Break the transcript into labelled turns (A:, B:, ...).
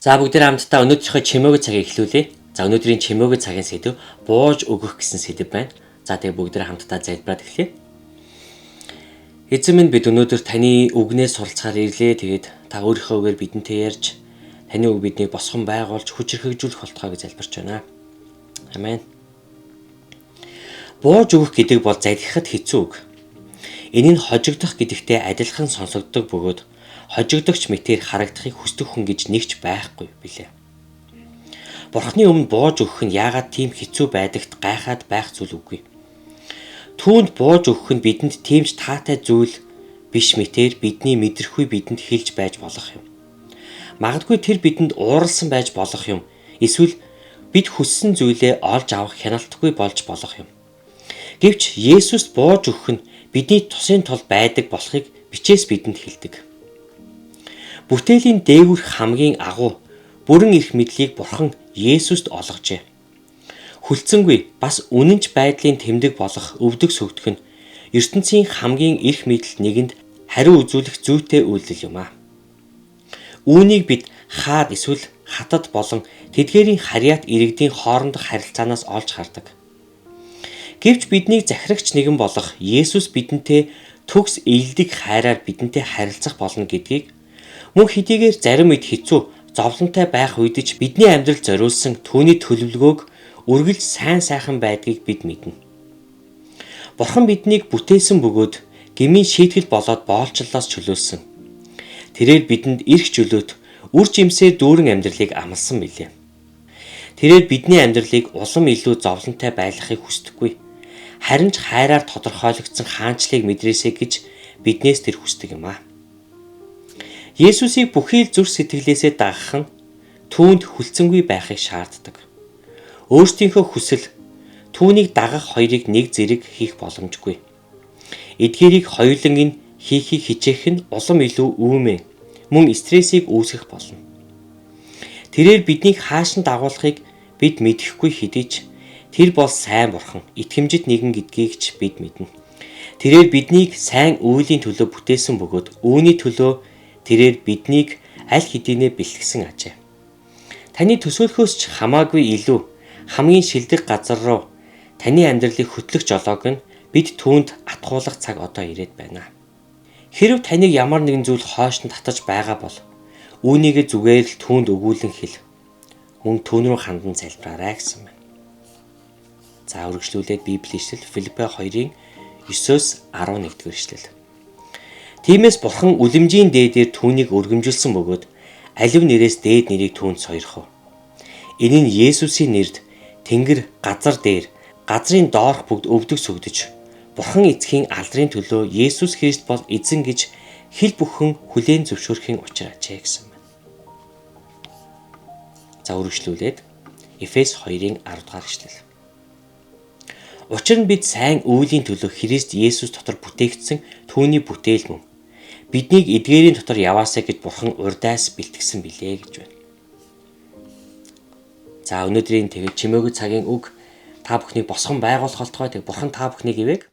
A: За, бүгдээ хамтдаа өнөөдрийнхөө чимээгүй цагийг эхлүүлье. За, өнөөдрийн чимээгүй цагийн сэдэв бууж өгөх гэсэн сэдэв байна. За, тэгээ бүгдээ хамтдаа залбираад эхлэе. Эзэн минь, бид өнөөдөр таны үгнээс суралцахаар ирлээ. Тэгээд та өөрийнхөө үгээр бидэнтэй ярьж, таны үг биднийг босгон байгуулж, хүчирхэгжүүлэх болтугай гэж залбирч байна. Амен. Бууж өгөх гэдэг бол залхихад хэцүү үг. Энэ нь хожигдох гэдэгтэй адилхан сонсогддог бөгөөд хожигдогч мэтээр харагдахыг хүсдэг хүн гэж нэг ч байхгүй билээ. Бурхны өмнө бууж өгөх нь яагаад тийм хэцүү байдагт гайхаад байх зүйл үгүй. Түүнд бууж өгөх нь бидэнд тийм ч таатай зүйл биш мэтээр бидний мэдрэхүй бидэнд хэлж байж болох юм. Магадгүй тэр бидэнд ууралсан байж болох юм. Эсвэл бид хүссэн зүйлээ олж авах хяналтгүй болж болох юм. Гэвч Есүст бууж өгөх нь бидний тусын тул байдаг болохыг бичээс бидэнд хэлдэг. Бүтээлийн дээгүүрх хамгийн агуу бүрэн эрх мэдлийг Бурхан Есүст олгожээ. Хүлцэнгүй бас үнэнч байдлын тэмдэг болох өвдөг сөгдөх нь ертөнцийн хамгийн эрх мэдэл нэгэнд хариу үзүүлэх зүйтэй үйлдэл юм аа. Үүнийг бид хаад эсвэл хатад болон тэдгээрийн харьяат иргэдийн хоорондох харилцаанаас олж хардаг. Гэвч биднийг захирагч нэгэн болох Есүс бидэнтэй төгс эелдэг хайраар бидэнтэй харилцах болно гэдгийг, мөн хэдийгээр зарим үед хэцүү, зовлонтой байх үед ч бидний амьдрал зориулсан түүний төлөвлөгөөг үргэлж сайн сайхан байдгийг бид мэднэ. Бурхан биднийг бүтээсэн бөгөөд гмийн шийтгэл болоод боолчлолоос чөлөөлсөн. Тэрээр бидэнд эрх чөлөөт, үр жимсээр дүүрэн амьдралыг амласан билээ. Тэрээр бидний амьдралыг улам илүү зовлонтой байлгахыг хүсдэггүй. Харин ч хайраар тодорхойлогдсон хаанчлалыг мэдрээсэй гэж биднээс тэр хүсдэг юм аа. Есүсийг бүхий л зүрх сэтгэлээсээ дагах нь түүнд хүлцэнгүй байхыг шаарддаг. Өөрсдийнхөө хүсэл, түүнийг дагах хоёрыг нэг зэрэг хийх боломжгүй. Эдгээрийг хоёуланг нь хийхийг хичээх нь улам илүү үүмэн, мөн стрессийг үүсгэх болно. Тэрээр биднийг хаашин дагуулахыг бид мэдэхгүй хэдий ч тэр бол сайн бурхан, итгэмжит нэгэн гэдгийг ч бид мэднэ. Тэрээр биднийг сайн үйлийн төлөө бүтээсэн бөгөөд үүний төлөө тэрээр биднийг аль хэдийнэ бэлтгэсэн ажээ. Таны төсөөлөхөөс ч хамаагүй илүү хамгийн шилдэг газар руу таны амьдралыг хөтлөх жолоог нь бид түүнд атгуулах цаг одоо ирээд байна. Хэрв таныг ямар нэгэн зүйл хойш нь татаж байгаа бол үүнийгээ зүгээр л түүнд өгүүлэн хэл. Мөн түүн рүү хандан залбираарай гэсэн байна. За, үргэлжлүүлээд Библийн ишлэл Филиппе 2-ын 9-өөс 11 дэх ишлэл. Тиймээс Бурхан үлэмжийн дээдээр түүнийг өргөмжилсөн бөгөөд алив нэрээс дээд нэрийг түүнд сойрхов. Энэ нь Есүсийн нэрд тэнгэр, газар дээр, газрын доорх бүгд өвдөг сөгдөж, Бурхан эцгийн алдрын төлөө Есүс Христ бол эзэн гэж хэл бүхэн хүлээн зөвшөөрөхийн учир ажээ гэсэн байна. За, үргэлжлүүлээд Эфес 2-ын 10 дугаар ишлэл. Учир нь бид сайн үйлийн төлөө Христ Есүс дотор бүтээгдсэн түүний бүтээл мөн. Биднийг эдгээрийн дотор яваасай гэж Бурхан урдаас бэлтгэсэн билээ гэж байна. За, өнөөдрийн тэгээд чимээгүй цагийн үг та бүхнийг босгон байгуулах болтугай. Тэг Бурхан та бүхнийг ивээг.